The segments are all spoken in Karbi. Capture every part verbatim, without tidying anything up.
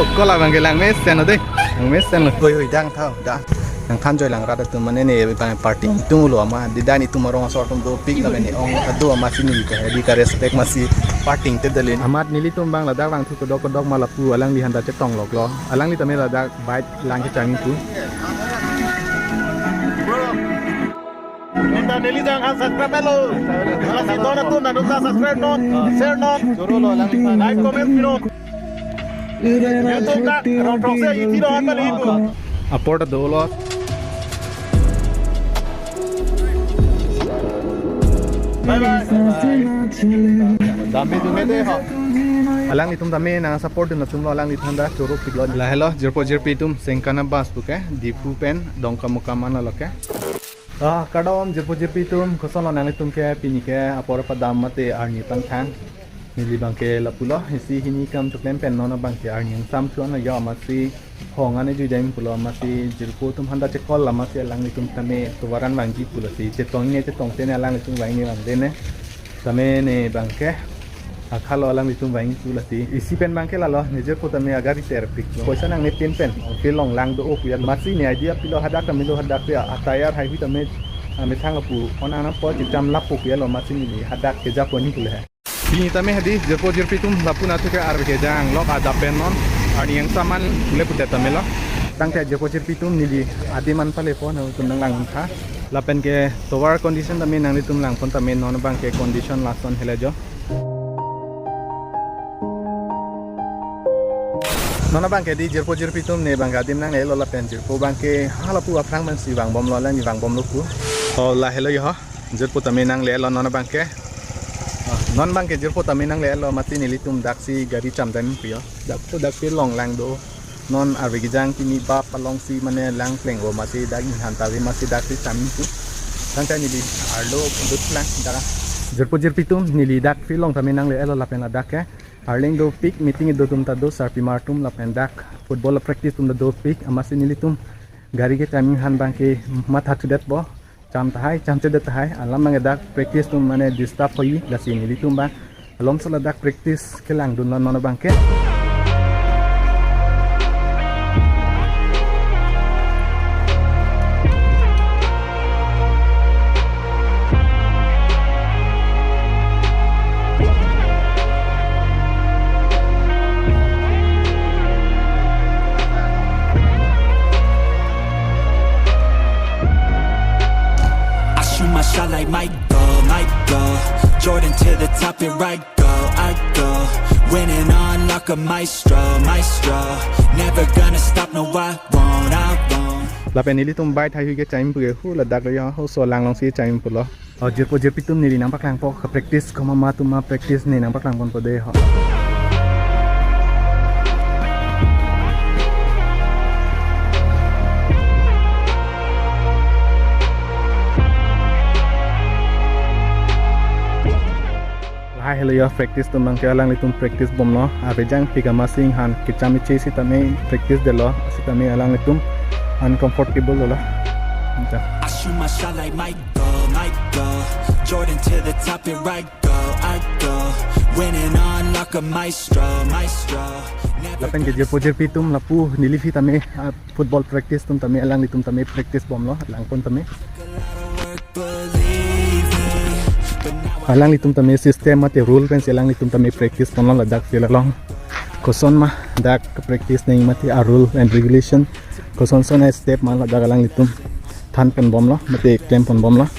Ko labang ke langmesen lo dei. Langmesen lo. Hoi, hoi, dang tha, dang. Nangthan joilang rat atum mane ne bang party itum lo ama, di dan itum arong asor atum dopik lapen ne ong adu ama si neli ta hedi ka respect masi party te dalin. Amat nelitum bang ladak langthu kedok kedok ma lapu alangliphan ta chetong lok lo. Alangli tame ladak bike lang kechangji pu. Neta neli jang han subscribe lo. Lasi don atum nangtum ta subscribe non, share non, like, comment pinon. Nangtum ta rong rong se iti do han mali pu. Apor ta dolo. Bye bye. Dambe dume de ho. Alanglitum tame nang support dun atum lo alangliphan ta choro pik lo. Lahelo jirpo jirpi atum Sengkana bus pu ke Diphu pen Dongkamukam an lo ke. Ah, kardom jirpo jirpi atum, koson lo nanglitum ke pini ke apor padam mate arni tangthang. Neli bang ke lapu lo, isi hini kam choklem pen non bang ke arni angsam thu an lo yo masi hong an jui dam pulo masi jirpo atum han ta chekol la masi alanglitum tame tovar an vangji pulo si chetong ne chetong te ne alanglitum vang ne vang de ne. Tame ne bang ke akhalo alanglitum vang pu lasi. Isi pen bang ke lalo ne jirpo tame agari terpik lo. Poisa nangne tin pen. Oke long lang do-o pu ya. Masi ne idea pilo hadak tame lo hadak ya. Atayar hai hui tame amethang pu. Onang nangpo chicham lapu pu ya lo masi ne hadak ke japo ni pu le. Pini tame hedi jirpo jirpi atum lapu na thu ke arve kejang lok adap pen non. Arni angsam an le putet tame lo. Tangte jirpo jirpi atum neli adim an pale po nangtum nang lang tha. Lapen ke tovar condition tame nanglitum langpon tame non bang ke condition lason helo jo. Non bang ke di jirpo jirpi atum ne bang ke adim nangle lo lapen jirpo bang ke halapu aphrang bang si vangbom lo lang vangbom lo pu. O lahelo yo ho. Jirpo tame nangle lo non bang ke. Ah, non bang ke jirpo tame nangle lo mati nelitum dak si gari cham dam pu yo. Dak to dak si long lang do. Non arve kejang pini bap along si mane lang pleng o masi dak inghan ta ave masi dak si cham pu. Tangte neli arlo dut lang dak. Jirpo jirpi atum neli dak si long tame nangle lo lapen ladak ke. Arleng dopik meeting do atum ta do sarpimar atum lapen dak football practice atum ta dopik amasi nelitum gari ke timing han bang ke matha chudet bo. Cham tahai, cham chudet tahai, alam bang dak practice atum mane disturb hoi, lasi nelitum bang. Alom sala dak practice kelang dun non non bang ke. I shoot my shot like Michael, Michael. Jordan to the top, here I go, I go. Winning on like a maestro, maestro. Never gonna stop, no, I won't, I won't. Lapen nelitum bike thai hui ke cham pu ke hu ladak lo yo, ho so lang long si cham pulo. O jirpo jirpi atum neli nangpaklangpo ka practice komat ma atum ma practice ne nangpaklangponpo de ho. Lahai helo yo practice atum bang ke alanglitum practice bomlo. Arve kejang pik amatsi inghan kecham iche sitame practice detlo sitame alanglitum uncomfortable lo la. Acha. I shoot my shot like Michael, Michael. Jordan to the top, here I go, I go. Winning on like a maestro, maestro. Never Lapen ke jirpo jirpi atum lapu neli sitame, ah, football practice atum tame alanglitum tame practice bomlo langpon tame. Alanglitum tame system mate rule pensi alanglitum tame practice ponlo ladak field along. Koson ma dak practice nang mate a rule and regulation. Koson son a step ma ladak alanglitum thanpon bomlo mate klemponbomlo.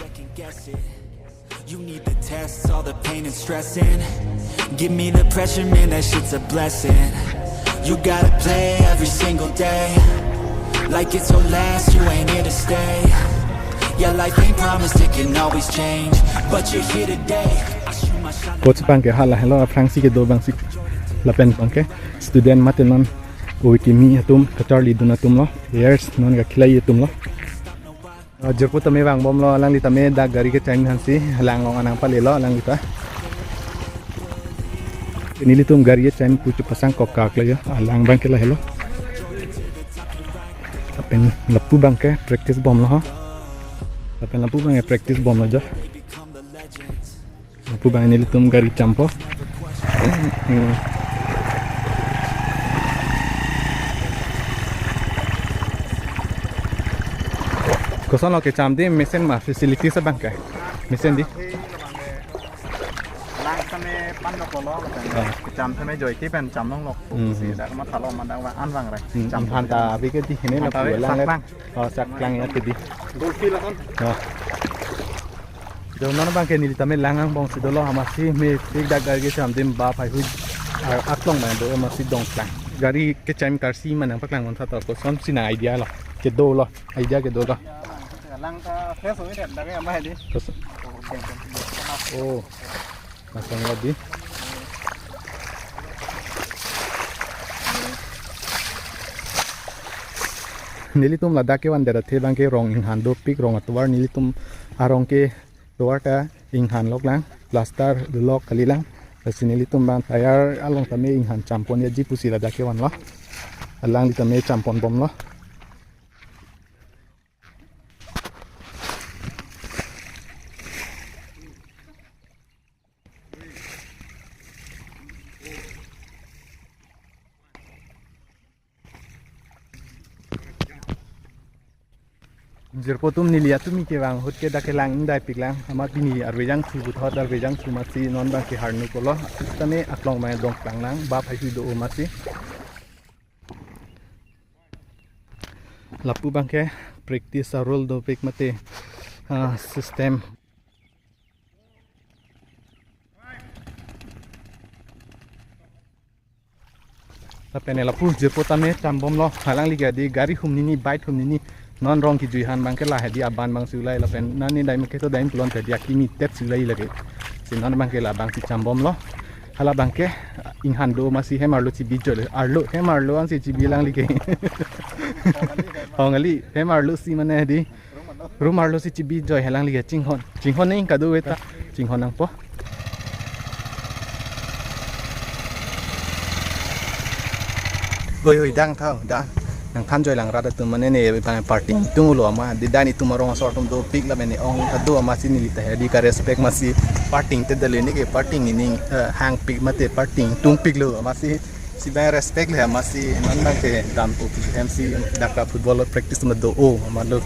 You need the tests, all the pain and stressing. Give me the pressure, man, that shit's a blessing. You gotta play every single day. Like it's your last, you ain't here to stay. Yeah, life ain't promised, it can always change. But you're here today. I shoot my shot. Coach bang ke hala helo aphrangsi kedo bangsi lapen bang ke student mate non ui kimi atum kacharli dun atum lo, players non ka khilai atum lo. Ah, jirpo tame vangbomlo, alangli tame dak gari kecham hansi, lang long anang palelo, alangli ta. Nelitum gari kecham pu chepasang kok kak lo yo, alang bang ke lahelo. Lapen lapu bang ke practice bomlo ho. Lapen lapu bang ke practice bomlo jo. Lapu bang nelitum gari champo. Hmm. Kosonlo kecham di mesen ma facilities abang ke? Mesen di? Lang tame pan dok lo lo. Ah. Kecham tame joike pen cham longlok. Hmm. Si dak ma thalo ma dak an vang re. Hmm, cham han ta abi ke di hene la. Han ta abi pulang sak le. Lang. Oh, sak lang ya ke di. Golfi la kon. Oh. Do non abang ke neli tame lang angbong si dolo, amatsi mepik dak gari kecham adim bap haihui ar aklong ma do, amatsi dongplang. Gari kecham karsi ma nangpaklang non tha to, kosonsi nang idea lo. Kedo lo. Idea kedo lo. Lang ta fresh hoi det dak ya, mai di. Terus. Oh. Masang lagi. Nelitum ladak kevan det athe abang ke rong inghan dopik, rong atovar nelitum arong ke tovar ta inghan loklang, plaster dolok kalilang. Lasi nelitum abang tayar along tame inghan champon ya ji pusi ladak kevan lo. Alangli tame champon bomlo. Jirpo atum, neli atumi kevang ahut ke dak kelang ingdai piklang, amat pini arve jangthu puthot, arve jangthu amatsi non abang ke harnu kolo, sitame aklong abang dongplanglang, bap haihui do amatsi. Lapu abang ke practice a rule dopik mate, ah, system. Lapen lapu jirpo tame chambomlo, halangli ke di gari humnini, bike humnini, non rong kejui han abang ke la hedi aban abang sulai, lapen nani dai make to dai pulon tadi akimi tet sulai lagi. Si non abang ke la abang si chambomlo. Hala abang ke inghan do amatsi hem arlo chibi joi le. Arlo, hem arlo ansi chibi langli ke. Hong ali, hem arlo si mane di. Room arlo si chibi joi, halangli ke chinghon. Chinghon ning kadu veta. Chinghon nangpo. Oi, oi, dang thau, dang. Nangthan joilang rat atum mane ne, bang parting tung ulo ama, di dan itum arong asor atum dopik la mane ong kadu amatsi neli ta hedi ka respect amatsi parting te dali ne ke parting ining, eh, hangpik mate parting tungpiklo amatsi si bang respect le amatsi non abang ke dampo M C dak ka football practice ma do o ama do.